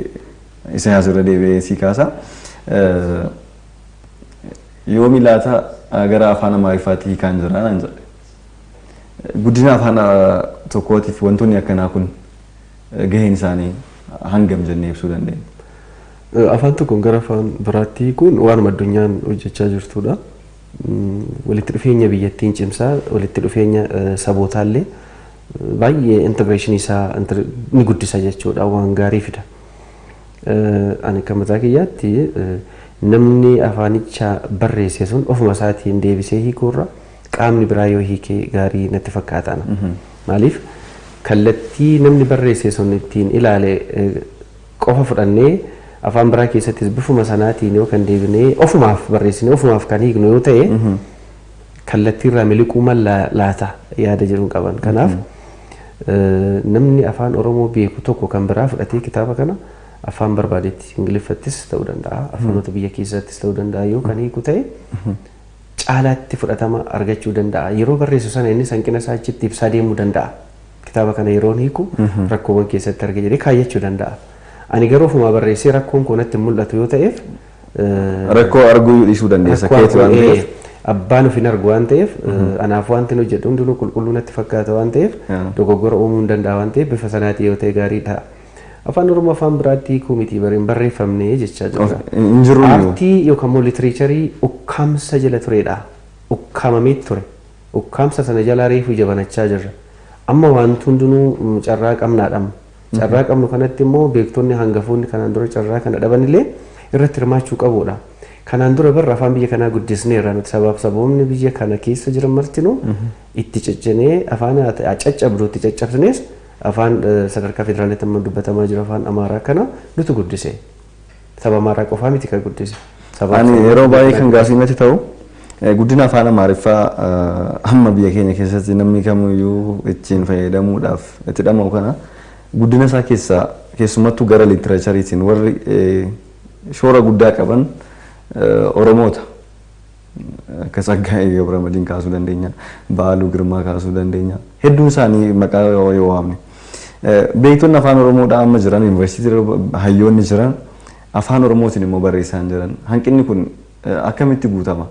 isa asirra deebi'ee si kaasa. Yoomi laata gara afaan Amaariffaatti hiikaan jira naan jedhe. Guddina afaan tokkootiif wantoonni akkanaa kun gaheen isaanii hangam jennee ibsuu dandeenya? Afaan tokkoon gara afaan biraatti hiikuun waanuma addunyaan hojjechaa jirtudha. Walitti dhufeenya biyyattiin cimsaa, walitti dhufeenya sabootaallee baay'ee integrationii isaa ni guddisa jechuudha, waan gaarii fida. Ani kan mataa kiyyaatti namni afaanicha barreesse sun ofuma isaatiin deebisee hiikuurra qaamni biraa yoo hiikee gaarii natti fakkaata. Maaliif kallattii namni barreesse sun ittiin ilaale qofa fudhannee afaan biraa keessattis bifuma sanaatiin yoo kan deebinee ofumaaf barreessinee ofumaaf kan hiiknu yoo ta'e, kallattii irraa miliquu mala laata yaada jedhuun qaban. Kanaaf namni afaan Oromoo beeku tokko kan biraa fudhatee kitaaba kana afaan barbaadetti, Ingiliffattis ta'uu danda'a, afaanota biyya keessattis ta'uu danda'a, yoo kan hiiku ta'e caalaatti fudhatama argachuu danda'a. Yeroo barreessu sana inni hanqina isaa achitti ibsaa deemuu danda'a. Kitaaba kana yeroon hiiku rakkoowwan keessatti arge jedhee kaayyachuu danda'a. Ani garuu ofumaa barreessee rakkoon koo natti hin mul'atu yoo ta'eef, Rakkoo arguu dhiisuu dandeessa keeti waan ta'eef. Abbaan of hin argu waan ta'eef, anaaf wanti hojjedhu hundinuu qulqulluu natti fakkaata waan ta'eef, dogoggora uumuu hin danda'a waan ta'eef, bifa sanaatiin yoo ta'e gaarii ta'a. Afaan Oromoo afaan biraatti hiikuu miti, hin barreeffamne jechaa jirra. Hin jiru. Aartii yookaan immoo literatureii ukkaamsa jala turedha. Ukkaamamee ture. Ukkaamsa sana jalaa reefu jabanachaa jirra. Amma wanti hundinuu carraa qabnaadha. Carraa qabnu kanatti immoo beektonni hangafoonni kanaan dura carraa kana dhabanillee irratti hirmaachuu qabudha. Kanaan dura barra afaan biyya kanaa guddisneerra nuti, sabaaf saboonni biyya kana keessa jiran martinuu itti ciccinee, afaan caccabdu itti caccabsinees, afaan sadarkaa federaalitti amma dubbatamaa jiru, afaan Amaaraa kana nutu guddise. Saba Amaaraa qofaa miti kan guddise. Ani yeroo baay'ee kan gaafii natti ta'u Guddina afaan Amaariffaa amma biyya keenya keessatti namni kamiyyuu ittiin fayyadamuudhaaf itti dhama'u kana guddina isaa keessaa keessumattuu gara liitireechariitiin warri shoora guddaa qaban Oromoota. Akka Tsaggaayee Gabramadiin kaasuu dandeenya, Ba'aaluu Girmaa kaasuu dandeenya. Hedduun isaanii maqaa yoo waamne. Beektonni afaan Oromoodhaa amma jiran, yuunivarsiitii hayyoonni jiran afaan Oromootiin immoo barreessaa hin jiran. Hanqinni kun akkamitti guutama?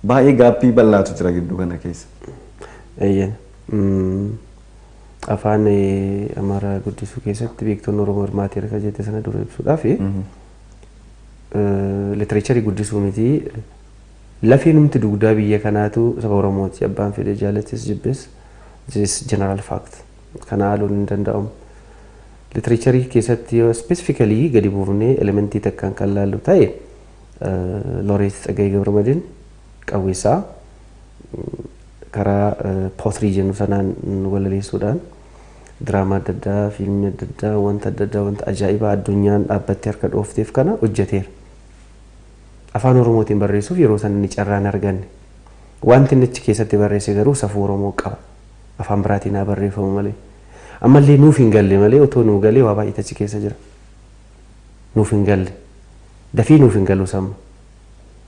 Baay'ee gaappii bal'aatu jira gidduu kana keessa. Eeyyeen. Afaan Amaaraa guddisuu keessatti beektonni Oromoo hirmaateera kan jette sana dura ibsuudhaaf, litireecharii guddisuu miti, lafee numti dugdaa biyya kanaatu saba Oromooti. Abbaan fedhe jaalatis jibbes, this general fact, kana haaluun hin danda'amu. Litireecharii keessatti yoo specifically gadi buufnee elementii takkaan kan laallu ta'e, Looreet Tsaggaayee Gabramadiin Qawweessaa karaa poetry jennu sanaan walaleessuudhaan diraamaa adda addaa, fiilmii adda addaa, wanta adda addaa, wanta ajaa'ibaa addunyaan dhaabbattee harka dhoofteef kana hojjeteera. Afaan Oromootiin barreessuuf yeroo sana inni carraa hin arganne. Wanti inni achi keessatti barreesse garuu safuu Oromoo qaba. Afaan biraatiin haa barreeffamu malee. Ammallee nuuf hin galle malee, otoo nuu galee waa baay'eetu achi keessa jira. Nuuf hin galle. Dafii nuuf hin galu samma.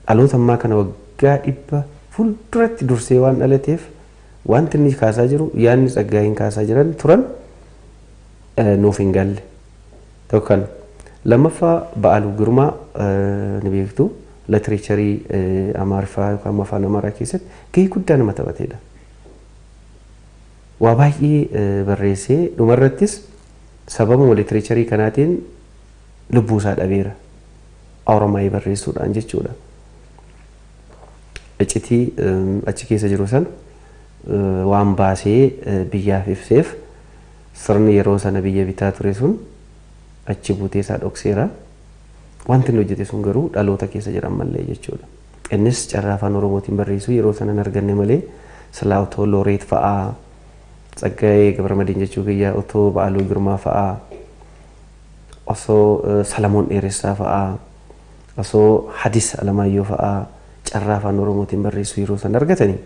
Dhaloota ammaa kana waggaa 100 fuulduratti dursee waan dhalateef, wanti inni kaasaa jiru, yaadni Tsaggaayeen kaasaa jiran turan nuuf hin galle. Tokko kana. Lammaffaa, Ba'aaluu Girmaa ni beektu, litireecharii Amaariffaa yookaan afaan Amaaraa keessatti gahee guddaa nama taphatedha. Waa baay'ee barreessee dhumarrattis sababuma litireecharii kanaatiin lubbuu isaa dhabeera. Oromaayii barreessuudhaan jechuudha. Iccitii achi keessa jiru sana waan baasee biyyaaf ibseef, sirni yeroo sana biyya bitaa ture sun achi buutee isaa dhokseera. Wanti inni hojjete sun garuu dhaloota keessa jiran mallee jechuudha. Innis carraa afaan Oromootiin barreessuu yeroo sana hin arganne malee, silaa otoo Looreet fa'aa, Tsaggaayee Gabramadiin jechuu kiyya, otoo Ba'aaluu Girmaa fa'aa, osoo Salamoon Dheeressaa fa'aa, osoo Hadis Alamaayyoo fa'aa carraa afaan Oromootiin barreessuu yeroo sana argatanii,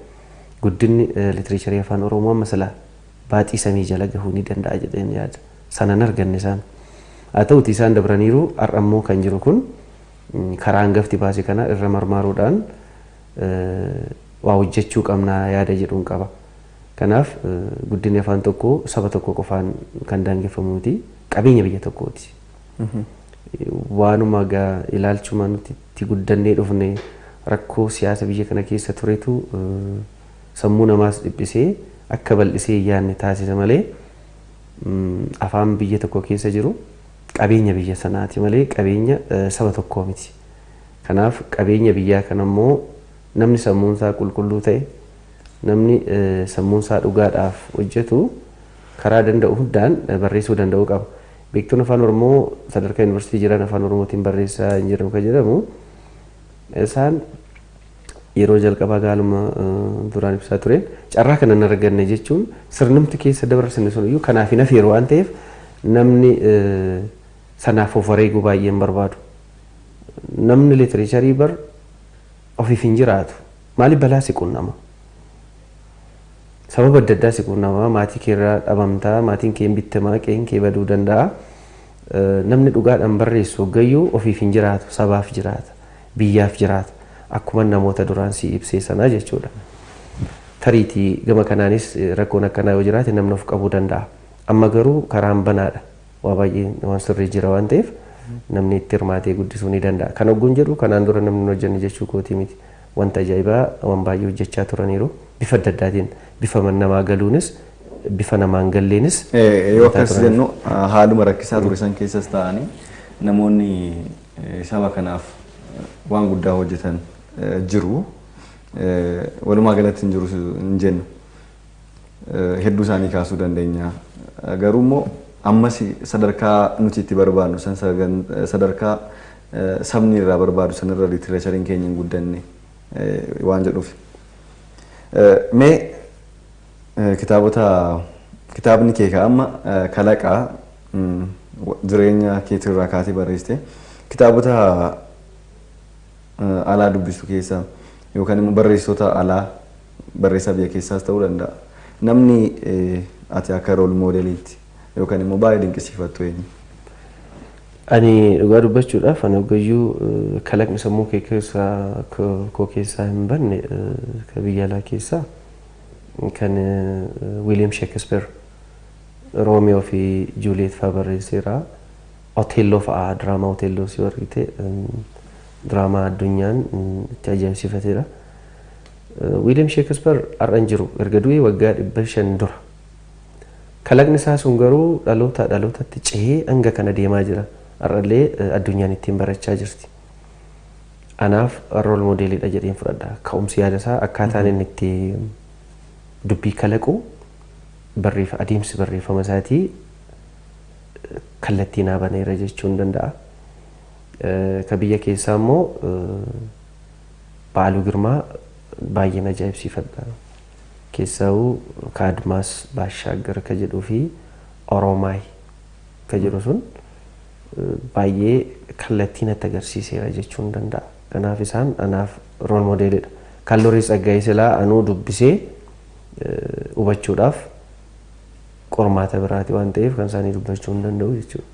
guddinni litireecharii afaan Oromoo amma silaa baaxii samii jala gahuu ni danda'a jedheen yaada. Sana hin arganne isaan. Haa ta'uti, isaan dabraniiru. Har'a immoo kan jiru kun karaa hangafti baase kana irra marmaaruudhaan waa hojjechuu qabna yaada jedhuun qaba. Kanaaf guddinni afaan tokkoo saba tokko qofaan kan daangeffamu miti, qabeenya biyya tokkooti. Waanuma egaa ilaalchuma nuti itti guddannee dhufne, rakkoo siyaasa biyya kana keessa turetu sammuu namaas dhiphisee akka bal'isee hin yaadne taasisa malee, afaan biyya tokko keessa jiru qabeenya biyya sanaati malee qabeenya saba tokkoo miti. Kanaaf qabeenya biyyaa kana immoo namni sammuun isaa qulqulluu ta'e, namni sammuun isaa dhugaadhaaf hojjetu karaa danda'u hundaan barreessuu danda'uu qaba. Beektonni afaan Oromoo sadarkaa yuunivarsiitii jiran afaan Oromootiin barreessaa hin jiran kan jedhamu, isaan yeroo jalqabaa gaaluma duraan ibsaa tureen carraa kana hin arganne jechuun, sirnumti keessa dabarsine sun iyyuu kanaaf hin afeeru waan ta'eef, namni sanaaf of wareeguu baay'ee hin barbaadu. Namni litireecharii bar ofiif hin jiraatu. Maaliif? Balaa si qunnama? Sababa adda addaa si qunnama. Maatii kee irraa dhabamtaa, maatiin kee hin bittamaa, qe'een kee baduu danda'a. Namni dhugaadhaan barreessu hoggayyuu ofiif hin jiraatu, sabaaf jiraata, biyyaaf jiraata. Akkuma namoota duraan si ibsee sanaa jechuudha. Tariitii gama kanaanis rakkoon akkanaa yoo jiraate namni of qabuu danda'a. Amma garuu karaan banaadha. Waa baay'ee waan sirrii jira waan ta'eef, namni itti hirmaatee guddisuu ni danda'a. Kan hogguun jedhu, kanaan dura namni hin hojjenne jechuu kootii miti. Wanta ajaa'ibaa waan baay'ee hojjechaa turaniiru. Bifa adda addaatiin, bifa namaa galuunis, bifa namaan galleenis. Yoo akkas jennu, haaluma rakkisaa ture san keessas ta'anii namoonni saba kanaaf waan guddaa hojjetan jiru. Walumaa galatti hin jiru hin jennu. Hedduu isaanii kaasuu dandeenya. Garuu immoo ammas sadarkaa nuti itti barbaadnu san, sadarkaa sabni irraa barbaadu sanirra litireechariin keenya hin guddanne waan jedhuuf. Mee kitaabota, kitaabni kee ka amma kalaqaa jireenya keetirraa kaatee barreessite, kitaabota alaa dubbistu keessaa Yookaan immoo barreessitoota alaa, barreessaa biyya keessaas ta'uu danda'a. Namni ati akka role modeliitti yookaan immoo baay'ee dinqisiifattu eenyu? Ani dhugaa dubbachuudhaaf, ani hoggayyuu kalaqni sammuu kee keessaa koo keessaa hin banne, ka biyya alaa keessaa kan William Shakespeare Roomiyoo fi Juliet fa'aa barreesseera. Oteelloo fa'aa, diraamaa Oteelloo si argite, diraamaa addunyaan itti ajaa'ibsiifateedha. William Shakespeare har'a hin jiru, erga du'ee waggaa 500 dura. Kalaqni isaa sun garuu dhaloota dhalootatti cehee hanga kana deemaa jira. Har'allee addunyaan ittiin barachaa jirti. Anaaf role modeliidha jedheen fudhadha. Ka'umsi yaada isaa, akkaataan inni itti dubbii kalaqu, barreeffa adeemsi barreeffama isaatii kallattii naa baneera jechuun danda'a. Ka biyya keessaa immoo Ba'aaluu Girmaa baay'een ajaa'ibsiifadha. Keessaa'uu Kaadmaas Baashaaggar ka jedhuu fi Oromaay ka jedhu sun baay'ee kallattii natti agarsiiseera jechuun danda'a. Kanaaf isaan anaaf role modelidha. Kan Looreet Tsaggaayee silaa anuu dubbisee hubachuudhaaf qormaata biraati waan ta'eef, kan isaanii dubbachuu hin danda'u jechuudha.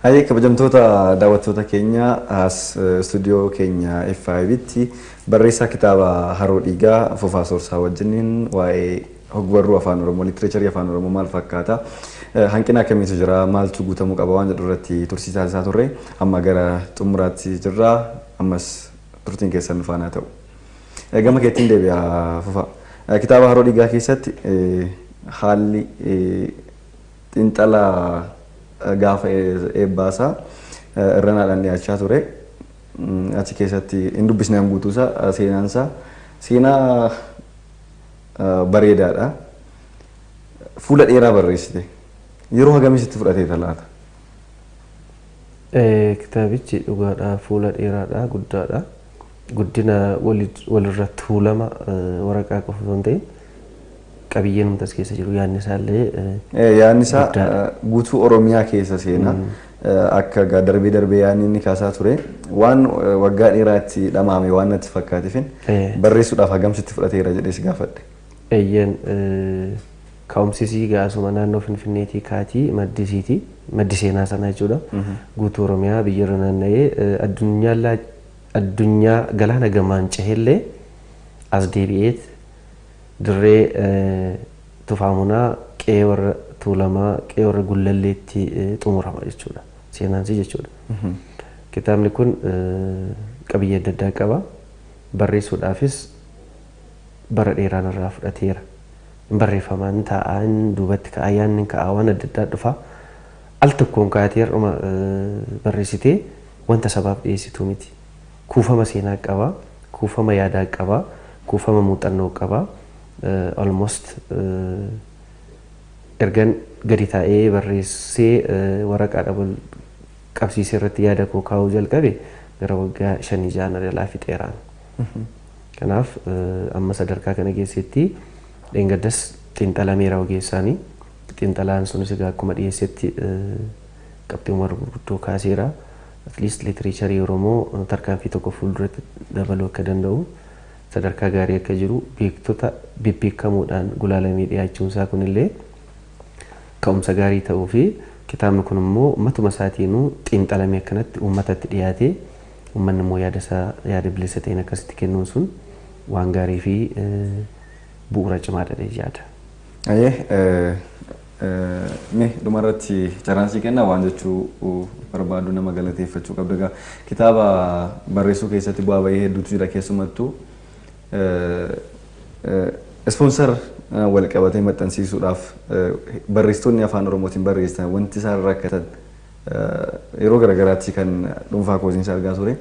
Hayyee, kabajamtoota daawwattoota keenya, as istuudiyoo keenya FIB'tti barreessaa kitaaba Haroo Dhiigaa Fufaa Soorsaa wajjiniin waa'ee hogbarruu afaan Oromoo, literature afaan Oromoo maal fakkaata, hanqina akkamiitu jira, maaltu guutamuu qaba waan jedhu irratti tursiisaa taasisaa turre. Amma gara xumuraatti jirra, ammas turtiin keessan nu faana ta'u. Gama keettiin deebi'a, Fufaa. Kitaaba Haroo Dhiigaa keessatti haalli xiinxala gaafa eebbaasaa irranaadhaan dhiyaachaa ture. Achi keessatti hin dubbisneen guutuusaa, seenaansaa seenaa bareedaadha. Fuula dheeraa barreessite. Yeroo hagamii sitti fudhateeta laata? Kitaabichi dhugaadha, fuula dheeraadha, guddaadha. Guddina walirra tuulama waraqaa qofa osoo hin ta'in, qabiyyeen humna as keessa jiru, yaadni isaallee Yaadni isaa guutuu Oromiyaa keessa seenaa. Akka darbee darbee yaadni inni kaasaa ture waan waggaa dheeraatti dhamaame waan natti fakkaateefin barreessuudhaaf hagam sitti fudhateera jedhee si gaafadhe. Eeyyeen, ka'umsisii gaasuma naannoo Finfinneetii kaatii maddisiiti, maddi seenaa sanaa jechuudha. Guutuu Oromiyaa biyya irra naanna'ee, addunyaa addunyaa galaana gamaan cehellee as deebi'eet dirree Tufaamunaa, qe'ee warra Tuulamaa, qe'ee warra Gullalleetti xumurama jechuudha. Seenaansii jechuudha. Kitaabni kun qabiyyee adda addaa qaba. Barreessuudhaafis bara dheeraan irraa fudhateera. Barreeffamaan taa'aa, duubatti ka'aa, yaadni ka'aa, waan adda addaa dhufa. Al tokkoon kaatee har'uma barreessitee wanta sabaaf dhiyeessitu miti. Kuufama seenaa qaba, kuufama yaadaa qaba, kuufama muuxannoo qaba. Almost ergan gadi taa'ee barreessee waraqaadha wal qabsiisee irratti yaada koo kaa'uu jalqabe, gara waggaa 5 6 jalaa fixeeraan. Kanaaf amma sadarkaa kana keessatti dheengaddas xiinxalameera ogeessaanii. Xiinxalaan sunis egaa akkuma dhiyeessetti qabxiiwwan gurguddoo kaaseera. At least literature Oromoo tarkaanfii tokko fuulduratti dabaluu akka danda'u, sadarkaa gaarii akka jiru, beektota bebbeekamoodhaan gulaalamee dhiyaachuun isaa kunillee ka'umsa gaarii ta'uu fi kitaabni kun immoo matuma isaatiinuu xiinxalamee akkanatti uummatatti dhiyaatee, uummanni immoo yaada isaa yaada bilisa ta'een akkasitti kennuun sun waan gaarii fi bu'uura cimaadha jedhee yaada. Ayyee, mee dhumarratti carraan sii kenna, waan jechuu barbaadu, nama galateeffachuu qabda egaa. Kitaaba barreessuu keessatti bu'aa bahii hedduutu jira, keessumattuu sponsor wal qabatee maxxansiisuudhaaf barreessitoonni afaan Oromootiin barreessan wanti isaan rakkatan yeroo garaagaraatti kan dhuunfaa kootiin argaa ture.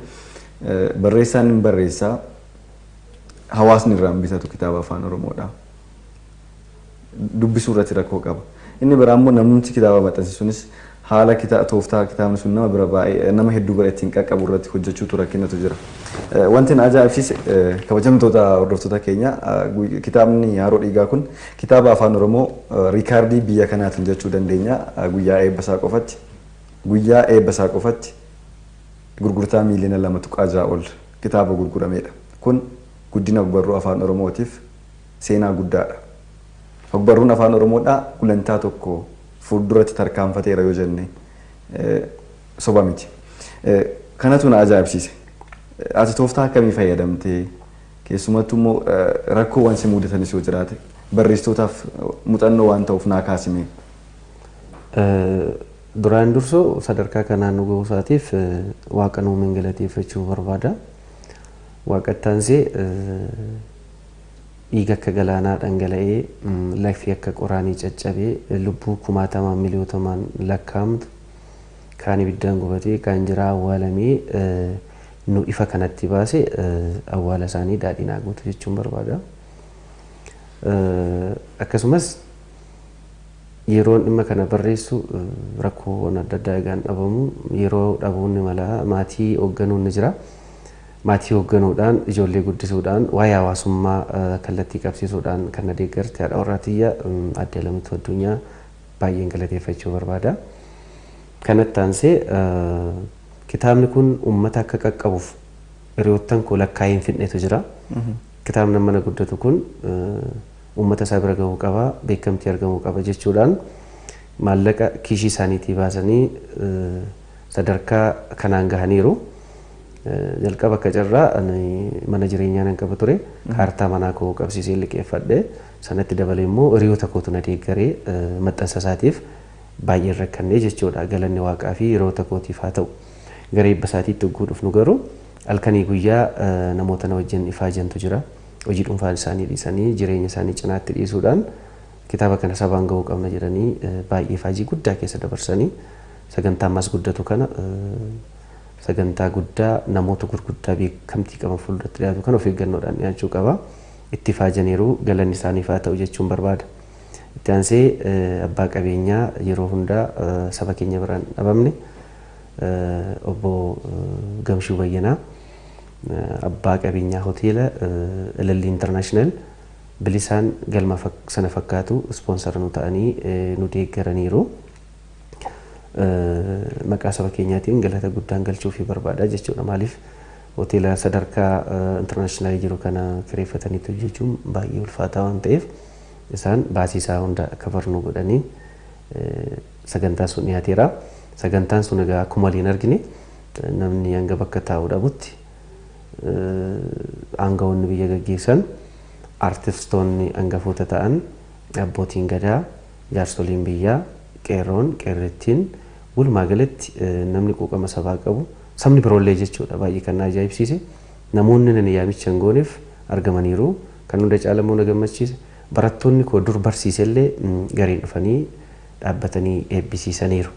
Barreessaan hin barreessaa, hawaasni irraa hin bitatu kitaaba afaan Oromoodha. Dubbisuu irratti rakkoo qaba. Inni biraa immoo namni kitaaba maxxansiisuunis haala tooftaa kitaabni sun nama bira baay'ee, nama hedduu bira ittiin qaqqabu irratti hojjechuutu rakkinatu jira. Wanti na ajaa'ibsiise, kabajamtoota hordoftoota keenya, kitaabni Haroo Dhiigaa kun kitaaba afaan Oromoo riikaardii biyya kanaatiin jechuu dandeenya, guyyaa eebbasaa qofatti gurgurtaa 2.6 miiliyoona ol kitaaba gurguramedha. Kun Guddina ogbarruu afaan Oromootiif seenaa guddaadha. Ogbarruun afaan Oromoodhaa gulantaa tokko fuulduratti tarkaanfateera yoo jenne soba miti. Kanatu na ajaa'ibsiise. Ati tooftaa akkamii fayyadamtee keessumattuu immoo rakkoowwan si mudatanis yoo jiraate barreessitootaaf muuxannoo waan ta'uuf naa kaasime. Duraan dursoo sadarkaa kanaan nu gahuu isaatiif waaqa nuumin galateeffachuu barbaada. Waaqatti aansee dhiiga akka galaanaa dhangala'ee lafti akka qoraanii caccabee lubbuu kumaatamaan miliyootamaan lakkaa'amtu kaan ibiddaan gubatee kaan jiraa awwaalamee nu ifa kanatti baase awwaala isaanii daadhiin haa guutu jechuun barbaada. Akkasumas yeroon dhimma kana barreessu rakkoowwan adda addaa egaan dhabamu yeroo dhabuun ni mala maatii hoogganuun ni jira. Maatii hoogganuudhaan ijoollee guddisuudhaan waa'ee hawaasummaa kallattii qabsiisuudhaan kan na deeggarte haadha warraa tiyya adde Alamtuu Addunyaa baay'een galateeffachuu barbaada. Kanatti aansee kitaabni kun uummata akka qaqqabuuf hiriyoottan koo lakkaa'ee hin fidnetu jira. Kitaabni mana guddatu kun uummata isaa bira gahuu qaba, beekamtii argamuu qaba jechuudhaan maallaqa kiishii isaaniitii baasanii sadarkaa kanaan gahaniiru. Jalqaba akka carraa mana jireenyaa nan qaba ture. Kaartaa manaa koo qabsiisee liqeeffadhe. Sanatti dabalee immoo hiriyoota kootu na deeggaree maxxansa isaatiif baay'een rakkannee jechuudha. Galanni waaqaa fi hiriyoota kootiif haa ta'u. Gara eebba isaatiitti hogguu dhufnu garuu halkanii guyyaa namoota na wajjin ifaajantu jira. Hojii dhuunfaa isaanii dhiisanii jireenya isaanii cinaatti dhiisuudhaan kitaaba kana sabaan gahuu qabna jedhanii baay'ee ifaajii guddaa keessa dabarsanii sagantaa ammas guddatu kana sagantaa guddaa namoota gurguddaa beekamtii qaban fuulduratti dhiyaatu kan of eeggannoodhaan dhiyaachuu qaba. Itti ifaajaniiru galanni isaaniif haa ta'u jechuun barbaada. Itti aansee abbaa qabeenyaa yeroo hundaa saba keenya biraan dhabamne obbo Gamshuu Bayyanaa abbaa qabeenyaa hoteela Ilillii Intarnaashinaal bilisaan galma sana fakkaatu ispoonsara nu ta'anii nu deeggaraniiru. Maqaa saba keenyaatiin galata guddaan galchuufii barbaada jechuudha. Maaliif hoteela sadarkaa intarnaashinaalii jiru kana kireeffataniitu hojjechuun baay'ee ulfaataa waan ta'eef isaan baasii isaa hunda akka barnu godhanii sagantaan sun dhiyaateera. Sagantaan sun egaa akkuma waliin argine namni hanga bakka taa'u dhabutti aangawoonni biyya gaggeessan artistoonni hangafoota ta'an abbootiin gadaa jaarsoliin biyyaa qeerroon qeerrittiin walumaa galatti namni quuqama sabaa qabu sabni biroollee jechuudha baay'ee kan na ajaa'ibsiise namoonni nani yaamicha hin gooneef argamaniiru kan hunda caalamuu na gammachiise barattoonni koo dur barsiisellee gariin dhufanii dhaabbatanii eebbisiisaniiru.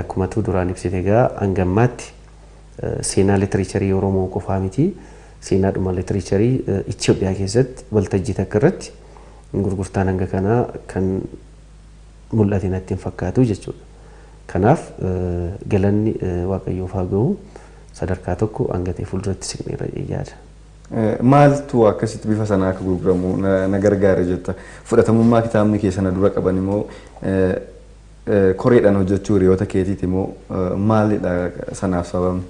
Akkuma tu duraan ibsite egaa hanga ammaatti seenaa litiriicharii Oromoo qofaa miti seenaadhuma litiriicharii Itoophiyaa keessatti waltajjii takka irratti gurgurtaan hanga kanaa kan mul'ate natti hin fakkaatu jechuudha. Kanaaf galanni Waaqayyoof haa gahu sadarkaa tokko hanga ta'e fuulduratti siqneerra yaada. Maaltu akkasitti bifa sanaa akka gurguramu na gargaare jetta? Fudhatamummaa kitaabni kee sana dura qaban immoo koreedhaan hojjechuu hiriyoota keetiiti immoo maalidha sanaaf sababni?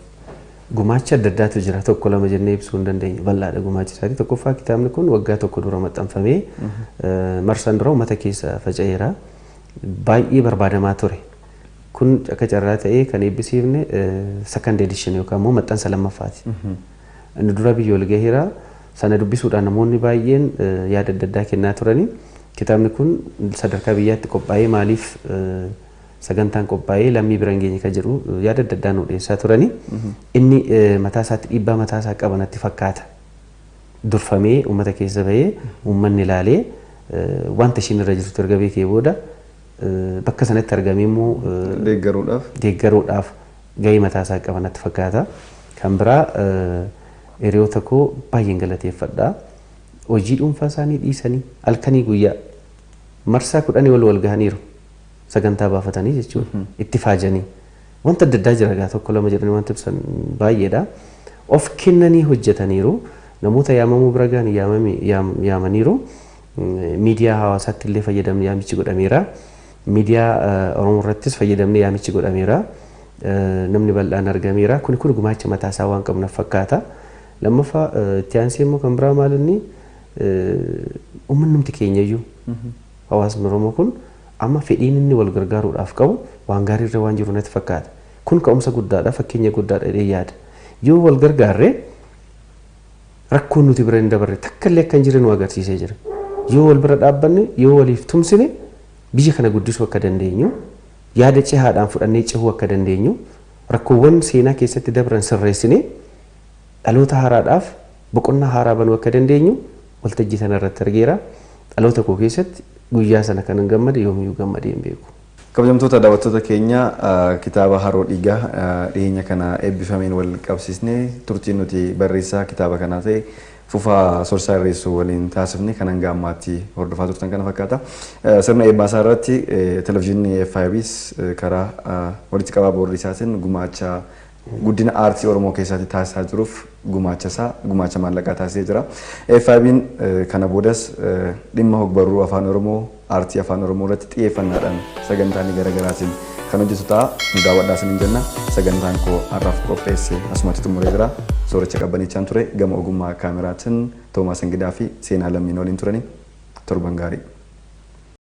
Gumaacha adda addaatu jira tokko lama jennee ibsuu hin dandeenyu bal'aadha gumaachi isaati. Tokkoffaa kitaabni kun waggaa tokko dura maxxanfamee marsaan dura uummata keessa faca'eera. Baay'ee barbaadamaa ture. Kun akka carraa ta'ee kan eebbisiifne second edition yookaan immoo maxxansa lammaffaati. Inni dura biyya ol gaheera. Sana dubbisuudhaan namoonni baay'een yaada adda addaa kennaa turani. Kitaabni kun sadarkaa biyyaatti qophaa'ee maaliif sagantaan qophaa'ee lammii bira hin geenye kan jedhu yaada adda addaa nu dhiyeessaa turani. Inni mataa isaatti dhiibbaa mataa isaa qaba natti fakkaata. Durfamee uummata keessa bahee uummanni ilaalee wanta ishiin irra jirtu erga beekee booda bakka sanatti argamee immoo Deeggaruudhaaf. Deeggaruudhaaf gahee mataa isaa qaba natti fakkaata. Kan biraa hiriyoota koo baay'een galateeffadha. Hojii dhuunfaa isaanii dhiisanii halkanii guyyaa marsaa 10 ol wal gahaniiru. Sagantaa baafatanii jechuudha. Itti faajanii. Wanta adda addaa jira egaa tokko lama jedhanii wanta ibsan baay'eedha. Of kennanii hojjetaniiru. Namoota yaamamuu bira gahan yaamaniiru. Miidiyaa hawaasaatti illee fayyadamne yaamichi godhameera. Miidiyaa Oromoo irrattis fayyadamne yaamichi godhameera. Namni bal'aan argameera. Kuni kun gumaacha mataa isaa waan qabu natti fakkaata. Lammaffaa itti aansee immoo kan biraa maal inni uummanni keenya iyyuu hawaasni Oromoo kun amma fedhiin inni wal gargaaruudhaaf qabu waan gaarii irra waan jiru natti fakkaata. Kun ka'umsa guddaadha, fakkeenya guddaadha jedhee yaada. Yoo wal gargaarree rakkoon nuti bira hin dabarre takka illee akka hin jirre nu agarsiisee jira. Yoo wal bira dhaabbanne, yoo waliif tumsine biyya kana guddisuu akka dandeenyu, yaada cehaadhaan fudhannee cehuu akka dandeenyu, rakkoowwan seenaa keessatti dabran sirreessinee dhaloota haaraadhaaf boqonnaa haaraa banuu akka dandeenyu waltajjii sana irratti argeera. Dhaloota koo keessatti guyyaa sana kan hin gammade yoomiyyuu gammadee hin beeku. Kabajamtoota daawwattoota keenya, kitaaba Haroo Dhiigaa dhiyeenya kana eebbifameen wal qabsiisnee turtiin nuti barreessaa kitaaba kanaa ta'e Fufaa Sorsaa Irreessoo waliin taasifne kan hanga ammaatti hordofaa turtan kana fakkaata. Sirna eebbaasaa irratti televizyiinii FIBs karaa walitti qabaa boordii isaatiin gumaacha guddina aartii Oromoo keessatti taasisaa jiruuf gumaacha isaa gumaacha maallaqaa taasisee jira. FIB'n kana boodas dhimma hogbarruu afaan Oromoo, aartii afaan Oromoo irratti xiyyeeffannaadhaan sagantaalee garaagaraatiin kan hojjetu ta'a. Nu daawwadhaa isiniin jenna. Sagantaan koo har'aaf qopheesse asumatti xumuree jira. Sooricha Qabbanichaan ture, gama ogummaa kaameraatiin Toomaas Ingidaa fi Seenaa Lammiin waliin turani. Torban gaarii.